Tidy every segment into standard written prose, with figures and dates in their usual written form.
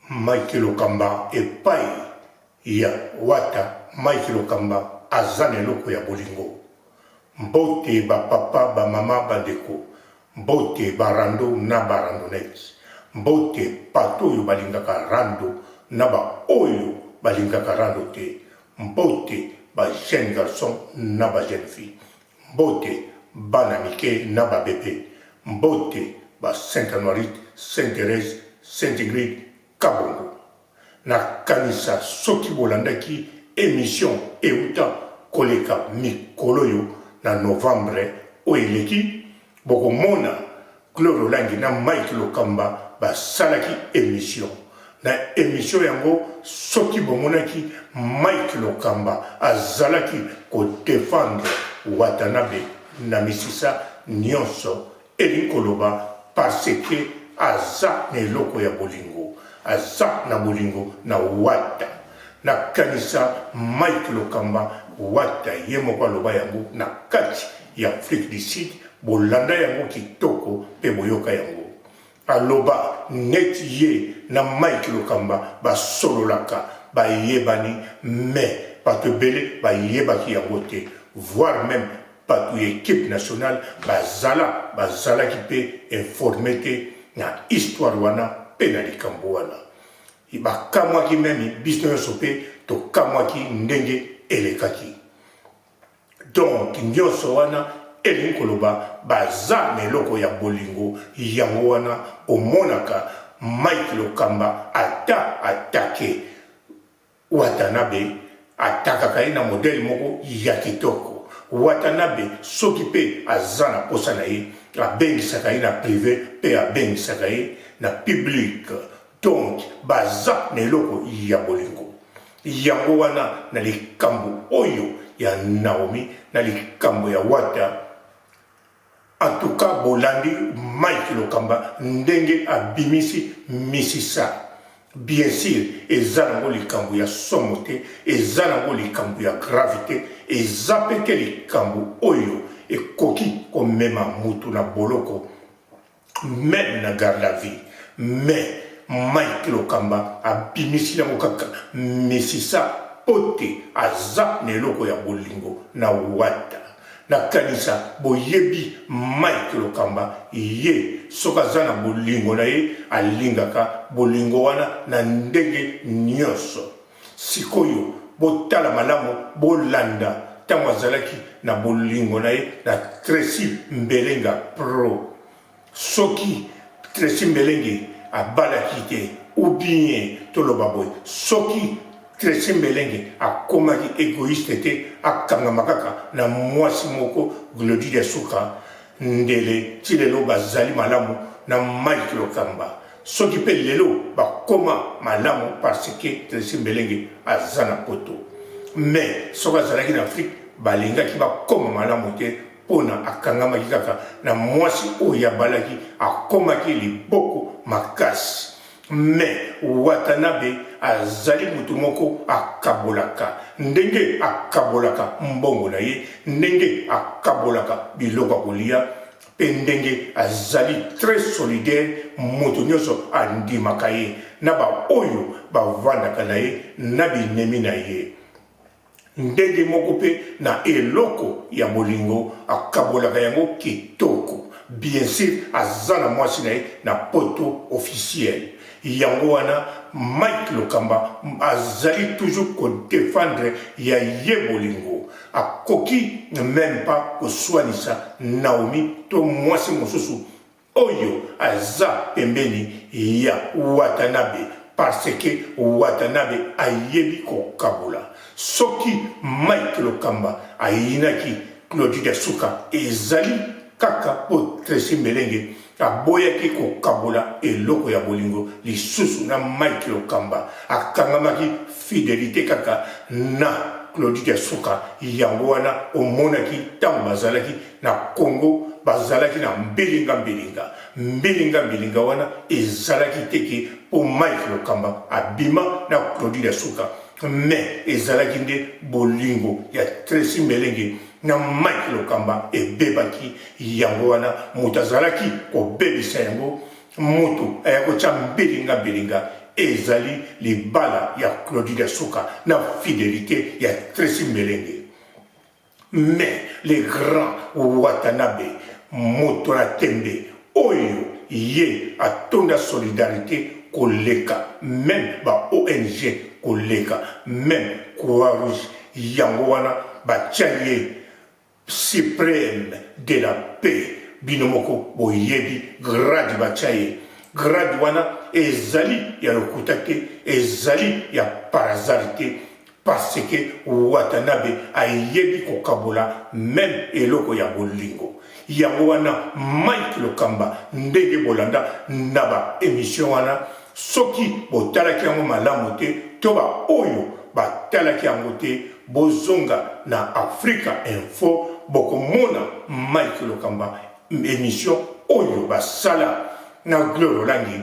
Mike Lokamba epayi ya Wata Mike Lokamba aza na eloko ya bolingo Mbote ba papa ba mama ba ndeko Mbote ba rando na ba randonnette Mbote bato oyo balingaka rando na ba oyo balingaka rando te Mbote ba jeune garçon na ba jeune fille Mbote bana mike na ba bebe Mbote ba Saint Anuarite, Saint Therèse, Saint Ingrid, Kabongo. Nakanisa soki bolandaki emission ewuta koleka mikoloyo na novembre oyo eleki, bokomona Gloria Olangi na Mike Lokamba basalaki emission. Na emission yango soki bomonaki Mike Lokamba azalaki ko defendre Watanabe na misisa nionso elingi koloba parce que aza na eloko ya bolingo, aza na bolingo na Wata. Nakanisa Mike Lokamba Wata ye moko aloba yango na kati ya Afrique du Sud, bolanda yango kitoko pe boyoka yango. Aloba neti ye na Mike Lokamba basololaka, bayebani mais batu ebele bayebaki yango te voir meme batu ya equipe nationale bazala bazalaki pe informe te na histoire wana pe na likambo wana. Bakamwaki meme biso nionso pe tokamwaki ndenge elekaki. Donc nionso wana elingi koloba baza na eloko ya bolingo yango wana omonaka Mike Lokamba ata attaque Watanabe atakaka ye na modèle moko ya kitoko. Watanabe soki pe aza na posa na ye abengisaka ye na prive pe abengisaka ye na public donc baza na eloko ya bolingo. Yango wana na likambo oyo ya Naomi na likambo ya Wata en tout cas bolandi Mike Lokamba ndenge abimisi misisa bien sur eza nango likambo ya somo te eza nango likambo ya grave te eza pe te likambo oyo ekoki komema mutu na boloko meme na garde à vue mais Mike Lokamba abimisi yango kaka misisa po te aza na eloko ya bolingo na Wata. Nakanisa boyebi Mike Lokamba ye soki aza na bolingo na ye alingaka bolingo wana na ndenge nionso. Sikoyo botala malamu bolanda tango azalaki na bolingo na ye na Trecy Mbelenga pro soki Trecy Mbelenge abalaki te ou bien toloba boye soki Trecy Mbelenge akomaki egoiste te akangama kaka na mwasi moko Glody Diasuka ndele ti lelo bazali malamu na Mike Lokamba Soki pe lelo bakoma malamu parce que Trecy Mbelenge aza na poto. Mais soki azalaki na Afrique balingaki bakoma malamu te pona akangamaki kaka na mwasi oyo ye abalaki akomaki liboko makasi. Mais Watanabe azali mutu moko akabolaka ndenge akabolaka mbongo na ye, ndenge akabolaka biloko ya kolia Pe ndenge azali très solidaire moto nionso andimaka ye na ba oyo bavandaka na ye na binemi na ye. Ndenge moko pe na eloko ya bolingo akabolaka yango kitoko. Bien sur aza na mwasi na ye na poto officiel. Yango wana Mike Lokamba azali toujours ko defendre ya ye bolingo. Akoki meme pas koswanisa Naomi to mwasi mosusu oyo aza pembeni ya Watanabe parce que Watanabe ayebi kokabola. Soki Mike Lokamba ayinaki Claudie Diasuka ezali kaka po Trecy Mbelenge aboyaki kokabola eloko ya bolingo lisusu na Mike Lokamba. Akangamaki fidelite kaka na Claudie Diasuka, yango wana omonaki tango bazalaki na Congo bazalaki na mbilinga mbilinga. Mbilinga mbilinga wana ezalaki te ke po Mike Lokamba abima na Claudie Diasuka mais ezalaki nde bolingo ya Trecy Mbelenge na Mike Lokamba ebebaki yango wana moto azalaki kobebisa yango moto aya kotya mbilinga mbilinga. ezali libala ya Claudie Diasuka na fidelite ya Tracy Mbelenge. Mais le grand Watanabe, moto na tembe oyo ye atonda solidarite koleka meme ba ONG, koleka meme Croix Rouge, yango wana batia ye supreme de la paix. Bino moko boyebi grade batia ye. Grade wana ezali ya lokuta te, ezali ya par hasard te, parce que Watanabe ayebi kokabola meme eloko ya bolingo. Yango wana Mike Lokamba, ndenge bolanda na ba emission wana, soki botalaki yango malamu te to ba oyo batalaki yango te, bozonga na Africa Info, bokomona Mike Lokamba emission oyo basala na Gloria Olangi.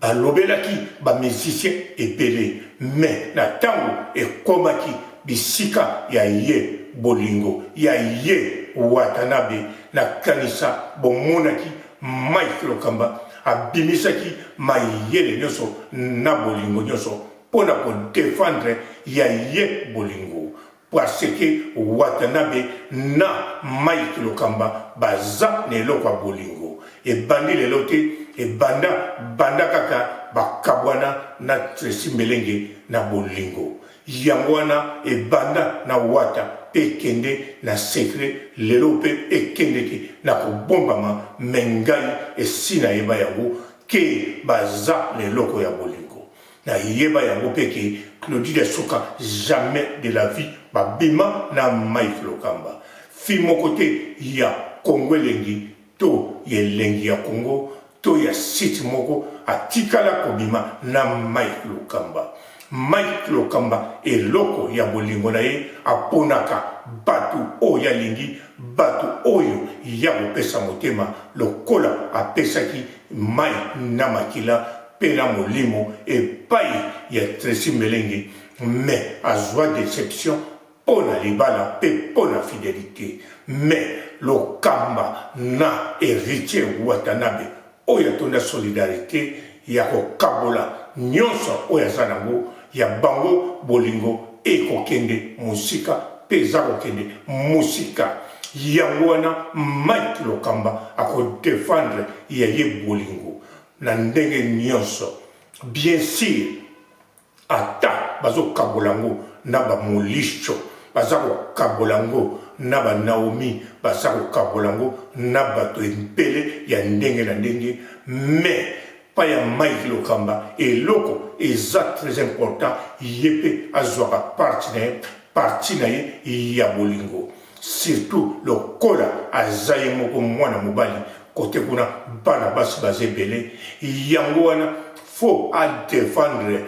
Balobelaki ba musiciens ebele mais na tango ekomaki bisika ya ye bolingo ya ye Watanabe na kanisa bomonaki Mike Lokamba abimisaki mayele nionso na bolingo nionso pona ko defendre ya ye bolingo. Parce que Watanabe na Mike Lokamba baza na eloko ya bolingo. Ebandi lelo te, ebanda banda kaka bakabwana na Tracy Mbelenge na bolingo. Yango wana ebanda na Wata pe ekende na secret, lelo pe ekendeke na kobombama, mais ngai esi nayeba yango que baza na eloko ya bolingo. Na yeba yango pe ke Claudie Diasuka jamais de la vie ba bima na Mike Lokamba. Fille moko te ya Congo elengi to ya elengi ya Congo to ya site moko atikala kobima na Mike Lokamba. Mike Lokamba eloko ya bolingo na ye aponaka batu oyo alingi, batu oyo ya kopesa motema lokola apesaki mayi na makila pe na molimo epayi ya Trecy Mbelenge mais azua deception po na libala pe po na fidelite mais Lokamba na Heritier Watanabe oyo atonda solidarite ya kokabola nionso oyo aza nango ya bango bolingo ekokende mosika pe eza kokende mosika yango wana Mike Lokamba ako defendre ya ye bolingo na ndenge nionso bien sur ata bazo kabola ngo na ba molisho baza kokabola ngo na ba Naomi baza kokabola ngo na bato ebele ya ndenge na ndenge mais pa ya Mike Lokamba eloko eza très important ye pe azwaka parti na ye parti na ye ya bolingo Surtout lokola aza ye moko mwana mobali cote kuna bana basi baza ebele yango wana faut a defendre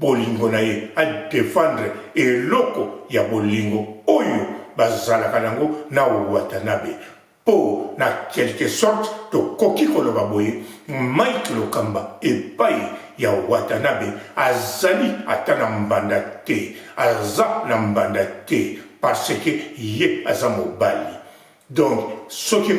bolingo na ye a defendre eloko ya bolingo oyo bazalaka nango na Watanabe Po na quelque sorte tokoki koloba boye, Mike Lokamba epayi ya Watanabe azali ata na mbanda te, aza na mbanda te parce que ye aza mobali. Donc soki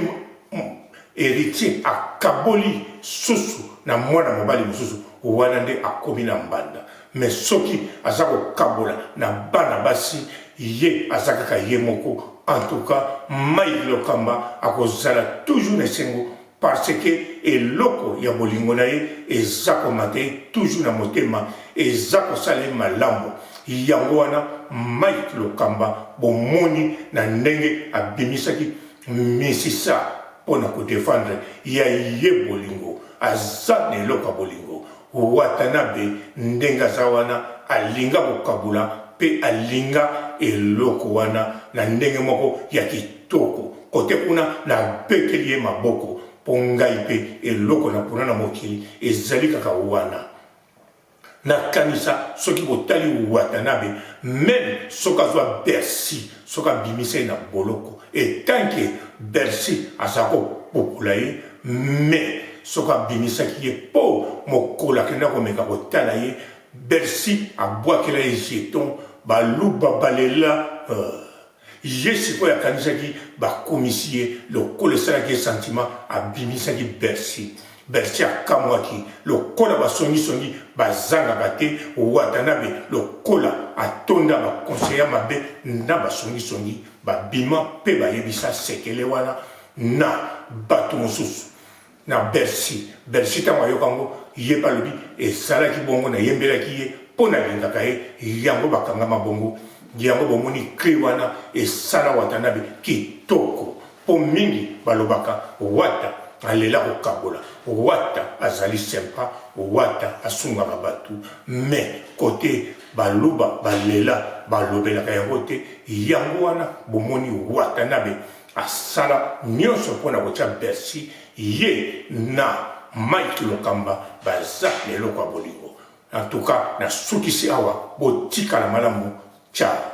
Heritier akaboli susu na mwana mobali mosusu wana nde akomi na mbanda. Mais soki aza kokabola na bana basi ye aza kaka ye moko en tout cas Mike Lokamba akozala toujours na esengo parce que eloko ya bolingo na ye eza komata ye toujours na motema eza kosala ye malamu yango wana Mike Lokamba bomoni na ndenge abimisaki misisa mpo na kodefendre ya ye bolingo aza na eloko ya bolingo Watanabe ndenge aza wana alinga kokabola pe alinga eloko wana na ndenge moko ya kitoko kote kuna na beteli ye maboko po ngai pe eloko na pona na mokili ezali kaka wana na kanisa soki botali Watanabe meme soki azwa Bercy soki abimisa ye na boloko etant que Bercy aza kopopola ye mais soki abimisaki ye po mokolo akenda komeka kotala ye Bercy abwakela ye jeton baluba balela euh. Ye sikoyo akanisaki bakumisi ye lokola esalaki ye sentiment abimisaki Bercy. Bercy akamwaki lokola basongisongi bazangaka te. Watanabe lokola atonda ba conseillers mabe na basongisongi babima mpe bayebisa sekele wana na bato mosusu na Bercy. Bercy ntango ayoka yango, ye mpe alobi ezalaki bongo, nayembelaki ye mpo nalingaka ye, yango bakangama bongo. Yango bomoni cri wana esala Watanabe kitoko. Po mingi balobaka wata alela kokabola wata azali sympa wata asungaka batu mais cote baluba balela balobelaka yango te yango wana bomoni watanabe asala nionso pona kotia bercy ye na Mike lokamba baza na eloko ya bolingo en tout cas nasukisi awa botikala malamu ciao.